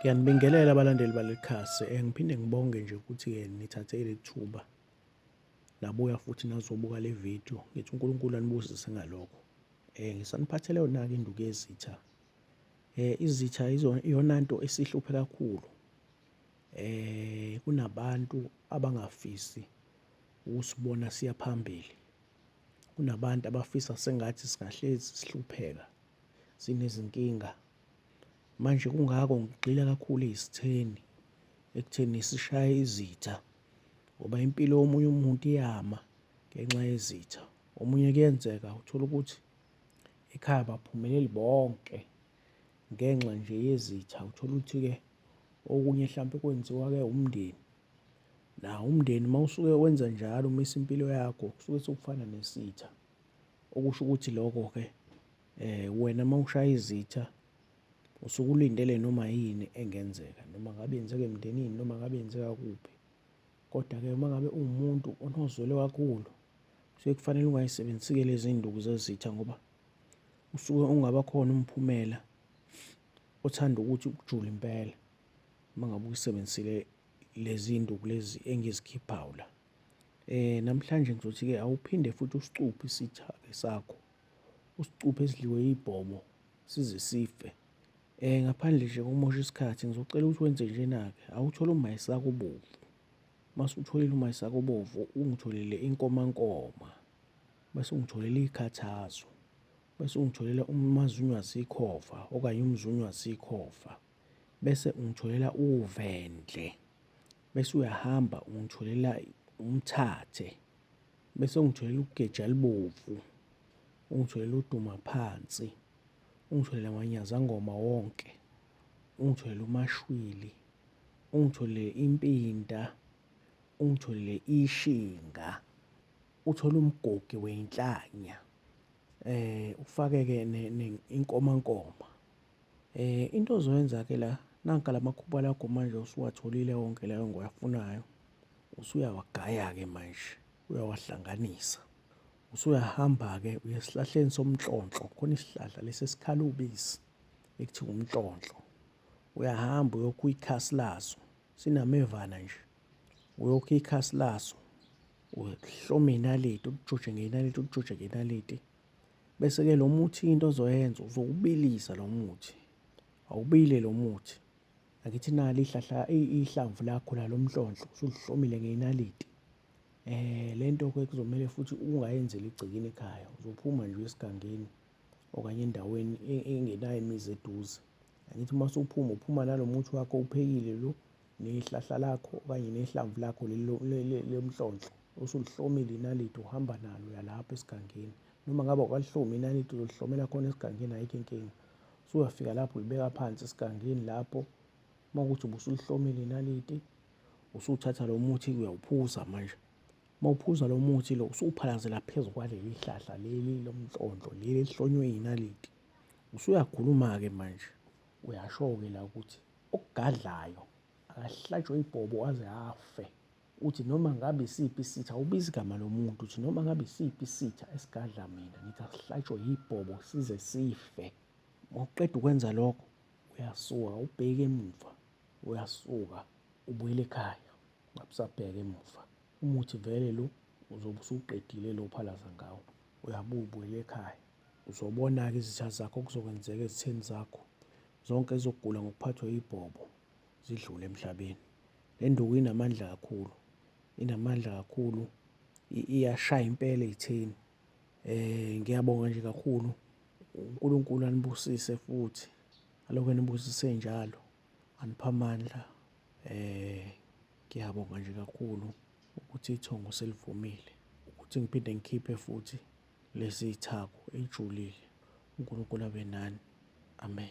Ngiyanibingelela abalandeli baleli khasi. Ngiphinde ngibonge nje ukuthi-ke nithathe leli thuba nabuya futhi nazobuka le video. Ngithi uNkulunkulu anibusise ngalokho. Ngisaniphathele yona-ke induku yezitha. Izitha iyona nto esihluphe kakhulu. Kunabantu abangafisi ukusibona siya phambili. Kunabantu abafisa sengathi singahlezi sihlupheka, sinezinkinga. Manje kungako ngigxila kakhulu ey'sitheni ekutheni sishaye izitha ngoba impilo yomunye umuntu iyama ngenxa yezitha. Omunye kuyenzeka uthole ukuthi ekhaya abaphumeleli bonke ngenxa nje yezitha. Uthole ukuthi-ke okunye hlampe kwenziwa-ke umndeni. Nawo umndeni uma usuke wenza njalo umisa impilo yakho kusuke sekufana nesitha. Okusho ukuthi lokho-ke wena uma ushaya izitha usuke ulindele noma yini engenzeka, noma ngabe yenzeka emndenini noma ngabe yenzeka kuphi. Kodwa-ke uma ngabe uwumuntu onozwelo kakhulu, kusuke kufanele ungayisebenzisi-ke lezi iy'nduku zezitha ngoba usuke ungaba khona umphumela othanda ukuthi ujule impela uma ngabe uyisebenzisile lezi iy'nduku lezi engizikhiphayo la. Namhlanje ngizothi-ke awuphinde futhi usicuphe isitha-ke sakho. Usicuphe sidliwe yibhobo size sife. Ngaphandle nje kokumosha isikhathi ngizocela ukuthi wenze njena-ke, awuthole umayisaka obovu. Mase utholile umayisaka obovu ungitholele inkomankoma, bese ungitholela ikhathazo, bese ungitholela umazunywa sikhova okanye umzunywa sikhova, bese ungitholela uvendle, bese uyahamba ungitholela umthathe. Bese ungitholela ugeja libovu, ungitholela uduma phansi, ungitholela amanyazangoma wonke, ungitholele umashwili, ungitholele impinda, ungitholele ishinga, uthole umgogi wey'nhlanya, ufake-ke inkomankoma. Into ozoyenza-ke la, nanka la makhuba lakho manje usuwatholile wonke layo engiwafunayo, usuyawagaya-ke manje, uyawahlanganisa. Usuyahamba-ke uya esihlahleni somnhlonhlo, khona isihlahla lesi esikhala ubisi ekuthiwa umnhlonhlo. Uyahamba uyokha ikhasi laso, sinamevana nje. Uyokha ikhasi laso, uhlome inaliti, ulijoje ngenaliti, ulijoje ngenaliti. Bese-ke lo muthi into ozoyenza uzowubilisa lo muthi. Awubile lo muthi. Angithi nali ihlahla ihlamvu lakho la lomhlonhlo usulihlomile ngenaliti. Le nto-ke kuzomele futhi ungayenzeli egcekeni ekhaya. Uzophuma nje uye esigangeni okanye endaweni engenayo imizi eduze. Angithi uma usuphuma uphuma nalo muthi wakho owuphekile lo nehlahla lakho okanye nehlamvu lakho leli lomhlonhlo osulihlomile inaliti uhamba nalo uya lapho esigangeni. Noma ngabe awukalihlomi inaliti uzolihlomela khona esigangeni ayikho inkinga. Usuyafika lapho ulibeka phansi esigangeni lapho uma kuwukuthi ubusulihlomile inaliti usuthatha lo muthi uyawuphuza manje. Uma uphuza lo muthi lo usuwuphalazela phezu kwaleli hlahla leli lomnhlonhlo leli elihlonywe inaliti. Usuyakhuluma-ke manje uyasho-ke la ukuthi okugadlayo akahlatshwe ibhobo aze afe. Uthi noma ngabe isiphi isitha, ubiza igama lomuntu, uthi noma ngabe isiphi isitha esigadla mina ngithi asihlatshwe yibhobo size sife. Uma uqeda ukwenza lokho uyasuka ubheke emuva, uyasuka ubuyele ekhaya ungabe usabheka emuva. Umuthi vele lo uzobe usuqedile lo ophalaza ngawo, uyabuya ubuyele ekhaya. Uzobona-ke izitha zakho okuzokwenzeka ezitheni zakho zonke zizogula ngokuphathwa yibhobo zidlule emhlabeni. Le nduku inamandla kakhulu, inamandla kakhulu, iyashaya impela ey'theni. Ngiyabonga nje kakhulu, uNkulunkulu anibusise futhi alokhu enibusise njalo, aniphe amandla. Ngiyabonga nje kakhulu ukuthi ithongo selivumile ukuthi ngiphinde ngikhiphe futhi lesi thako ejulile. uNkulunkulu abe nani. Amen.